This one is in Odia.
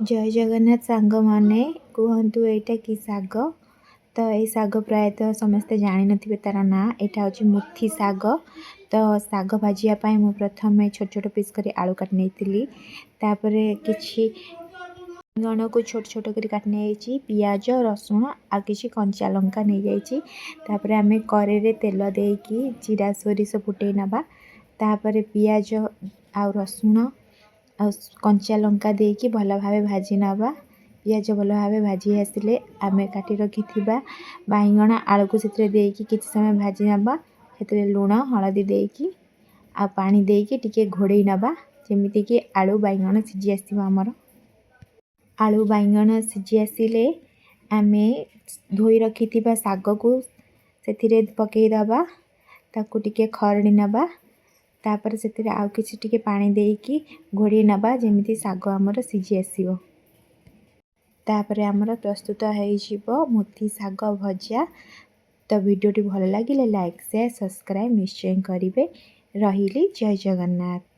ଜୟ ଜଗନ୍ନାଥ ସାଙ୍ଗମାନେ। କୁହନ୍ତୁ, ଏଇଟା କି ଶାଗ? ତ ଏଇ ଶାଗ ପ୍ରାୟତଃ ସମସ୍ତେ ଜାଣିନଥିବେ ତା'ର ନାଁ। ଏଇଟା ହେଉଛି ମୁଥି ଶାଗ। ତ ଶାଗ ଭାଜିବା ପାଇଁ ମୁଁ ପ୍ରଥମେ ଛୋଟ ଛୋଟ ପିସ୍ କରି ଆଳୁ କାଟି ନେଇଥିଲି। ତାପରେ କିଛି ବାଇଗଣକୁ ଛୋଟ ଛୋଟ କରି କାଟି ନେଇଯାଇଛି। ପିଆଜ, ରସୁଣ ଆଉ କିଛି କଞ୍ଚା ଲଙ୍କା ନେଇଯାଇଛି। ତାପରେ ଆମେ କରେଇରେ ତେଲ ଦେଇକି ଜିରା, ସୋରିଷ ଫୁଟେଇ ନେବା। ତାପରେ ପିଆଜ ଆଉ ରସୁଣ ଆଉ କଞ୍ଚା ଲଙ୍କା ଦେଇକି ଭଲ ଭାବେ ଭାଜି ନେବା। ପିଆଜ ଭଲ ଭାବେ ଭାଜି ଆସିଲେ ଆମେ କାଟି ରଖିଥିବା ବାଇଗଣ, ଆଳୁକୁ ସେଥିରେ ଦେଇକି କିଛି ସମୟ ଭାଜି ନେବା। ସେଥିରେ ଲୁଣ, ହଳଦୀ ଦେଇକି ଆଉ ପାଣି ଦେଇକି ଟିକେ ଘୋଡ଼େଇ ନେବା, ଯେମିତିକି ଆଳୁ, ବାଇଗଣ ସିଝି ଆସିବ ଆମର। ଆଳୁ, ବାଇଗଣ ସିଝି ଆସିଲେ ଆମେ ଧୋଇ ରଖିଥିବା ଶାଗକୁ ସେଥିରେ ପକାଇଦେବା। ତାକୁ ଟିକେ ଖରଡ଼ି ନେବା। ତାପରେ ସେଥିରେ ଆଉ କିଛି ଟିକେ ପାଣି ଦେଇକି ଘୋଡ଼େଇ ନେବା, ଯେମିତି ଶାଗ ଆମର ସିଝି ଆସିବ। ତାପରେ ଆମର ପ୍ରସ୍ତୁତ ହେଇଯିବ ମୁଥି ଶାଗ ଭଜା। ତ ଭିଡ଼ିଓଟି ଭଲ ଲାଗିଲେ ଲାଇକ୍, ସେୟାର, ସବସ୍କ୍ରାଇବ୍ ନିଶ୍ଚୟ କରିବେ। ରହିଲି, ଜୟ ଜଗନ୍ନାଥ।